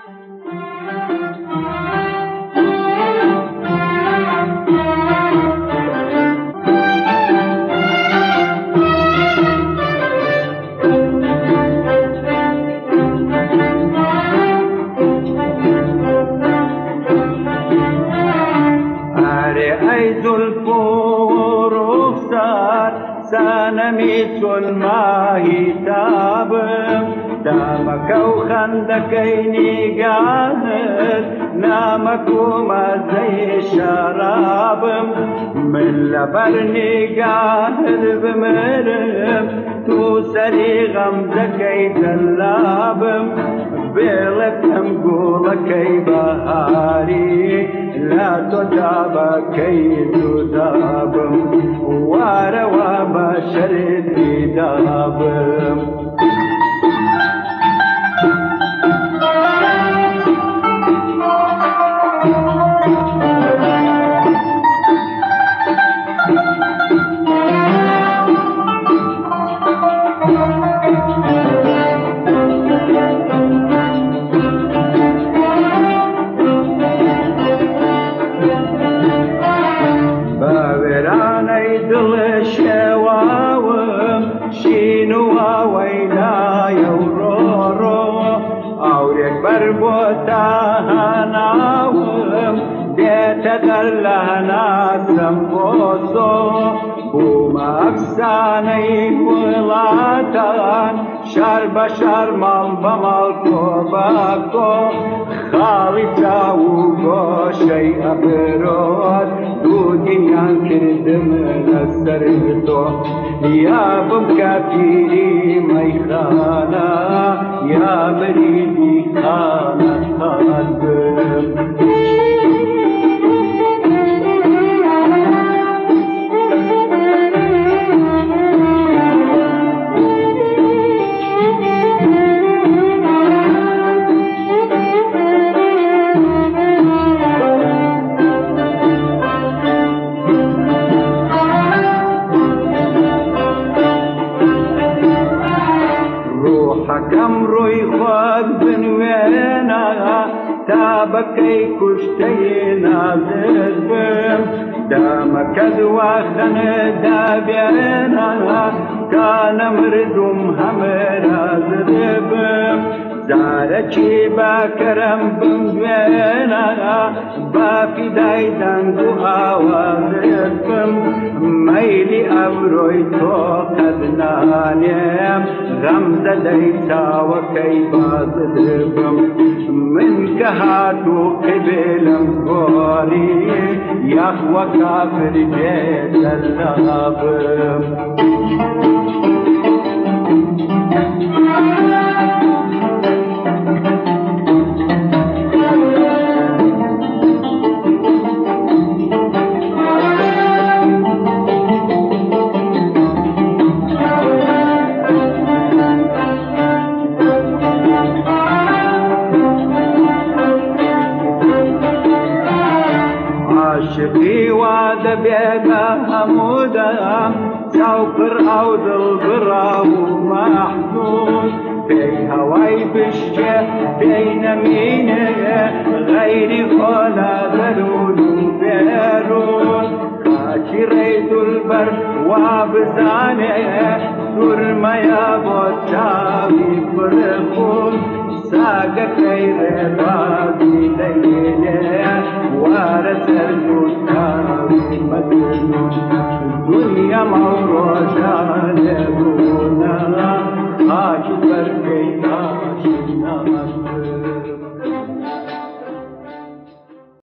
ئارێ ئەی زولف و ڕوخسار سانەمی چۆن ماهی تابم دامەکە و خەندەکەی نیگاهت نامەک و مەزەی شەرابم من لەبەر نیگاهت بمرم تو سەری غەمزەکەی جەلابم بێڵێ بکەم گوڵەکەی بەهاری لا تۆ تابەکەی جودابم وارەوە بە شەرتی دابم. بە وێرانەی دڵ شێواوم شین و واوەیلایە و ڕۆڕۆ ئاورێک بەر بۆ تاهەناوم دێتە دەر لە هەناسەم بۆ سۆ بوومە ئەفسانەی وڵاتان شار بە شار ماڵ بە ماڵ کۆ بە کۆ خاڵی چاو و گۆشەی ئەبرۆت دوو دنیان کردم لەسەر تۆ یا بمکە پیری مەیخانە یا مریدی خانەخان بم. ڕوحەکەم ڕووی خۆت بنوێنە تا بەکەی کوشتەی نازر بم دامەکەت وا خەنە دابێنە تا نەمردوم هەمرازر بم زارەکی باکەرم بمدوێنە با فیدای دەنگ و ئاوازت بم مەیلی ئەمرۆی تۆ قەت نانێم غەمزەدەی چاوەکەی بازت بم من کە هات و قبلم گۆڕی یاخوە کافر جێتە لابم. عاشقی وا دەبێ بە هەموو دەم چاو پڕ ئەو دڵ بڕاو و مەحزوون پێی هەوای بشکێ پێی نەمینێ غەیری خۆ لە دەروون و بێرون خاکی ڕێی دولبەر وا بزانێ سوورمەیە بۆ چاوی پڕخون ساگەکەی ڕێبازی دەیێنێ وارە سەر نووساوی مەجنون دنیا مەڕۆ.